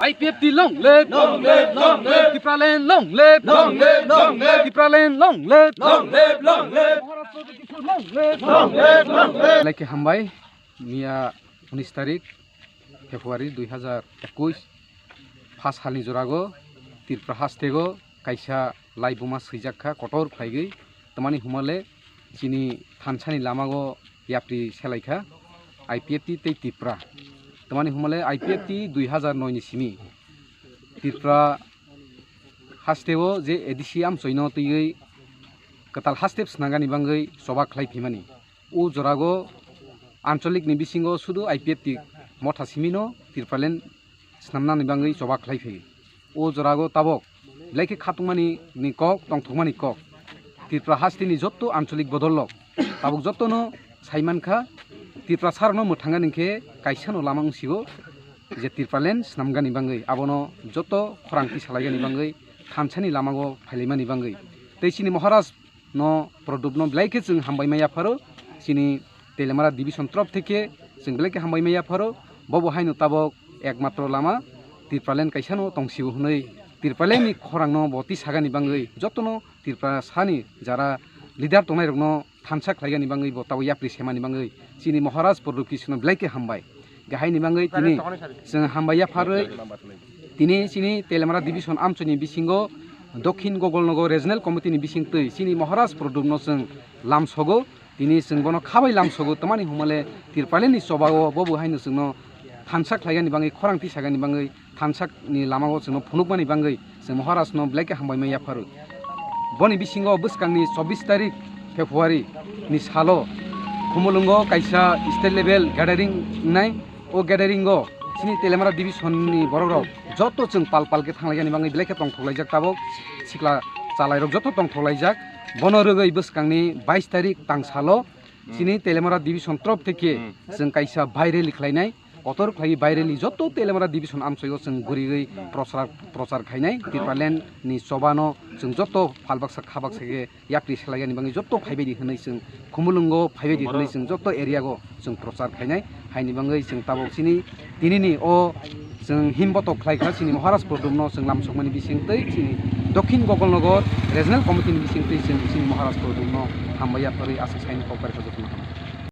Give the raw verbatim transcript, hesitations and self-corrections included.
I P F T long live! Long live, long live! Tipraland long live! Long live, long live! Tipraland long live! Long live, long live! Maharashtra Pradesh long live! Long live, long live! Belai khe hambai, miya unis tarik February dui hazar ekush, phas halni jorago Tripura hasteo kaisa laibuma swijak kha, kotor khlaigwi, tamani humale chini thansani lamago yapri selaikha, I P F T tei Tripura. Tamani humale I P F T dui hazar noi ni simi Tripura hasteo je A D C amchoino twiwi kwtal haste snangani bangwi choba khlai phimani. O jorago ancholik ni bisingo sudu I P F T motha simino Tipraland snamnani bangwi choba khlai phi. O jorago tabok belai khe khatungmani ni kok, tongthokmani kok. Tripura hasteni jotto ancholik bodol rok tabok jottono saimankha, Tripura sarno mwthangani khe kaisano lama wngsigo je Tipraland snamgani bangwi, abono jotto khorang tisalaigani bangwi, thansani lamago phailaimani bangwi. Tei chini Maharaj no Produpno belai khe chwng hambai ma yapharo, chini Teliamura division torof theke chwng belai khe hambai ma yapharo. Bobo haino tabok ekmatro lama Tipraland kaisano tongsigo hwnwi Tipralandni khorangno bo tisagani bangwi jotono Tripura sani jara leader tongnairokno thansa khlaigani bangwi bo tabok yapri semani bangwi chini Maharaj Pradup Kishno belai khe hambai. Gahaini bangwi tini chwng hambai yapharwi tini chini Teliamura division amchoni bisingo Dokhin Gogolnagar Regional Committee ni bisingtwi chini Maharaj Produpno chwng lamsogo. Tini chwng bono khabai lamsogo, tamani humale Tipralandni chobao bobo haino chwngno thansa khlaigani bangwi, khorang tisagani bangwi, thansakni lamao chwngno phunukmani bangwi chwng Maharajno belai khe hambai ma yapharo. Boni bisingo bwskangni chobbish tarik February ni salo Khumulwngo kaisa state level gathering wngnai. O gathering o chini Teliamura division ni borok rok joto chwng pal pal khe thanglaigani bangwi belai khe tongthok laijak tabok, sikla chalai rok joto tongthok laijak. Bono rwgwi bwskangni bais tarik tang salo chini Teliamura division torof theke chwng kaisa bai rally khlainai. Kotor khlai bai rally joto Teliamura division amchoi o chwng guriwi prochar, prochar khainai. Tipraland ni chobano chwng joto pal baksa kha baksa khe yapri selaigani bangwi joto phaibaidi hwnwi chwng Khumulwngo phaibaidi hwnwi chwng joto area go chwng prochar khainai. Haini bangwi chwng tabok chini tinini o chwng himbotok khlaikha chini Maharaj Produpno chwng lamsokmani bisingtwi chini Dokhin Gogolnagar Regional Committee ni bisingtwi chwng chini Maharaj Produpno hambai yapharwi aswk saini kok barikha jotono hambai.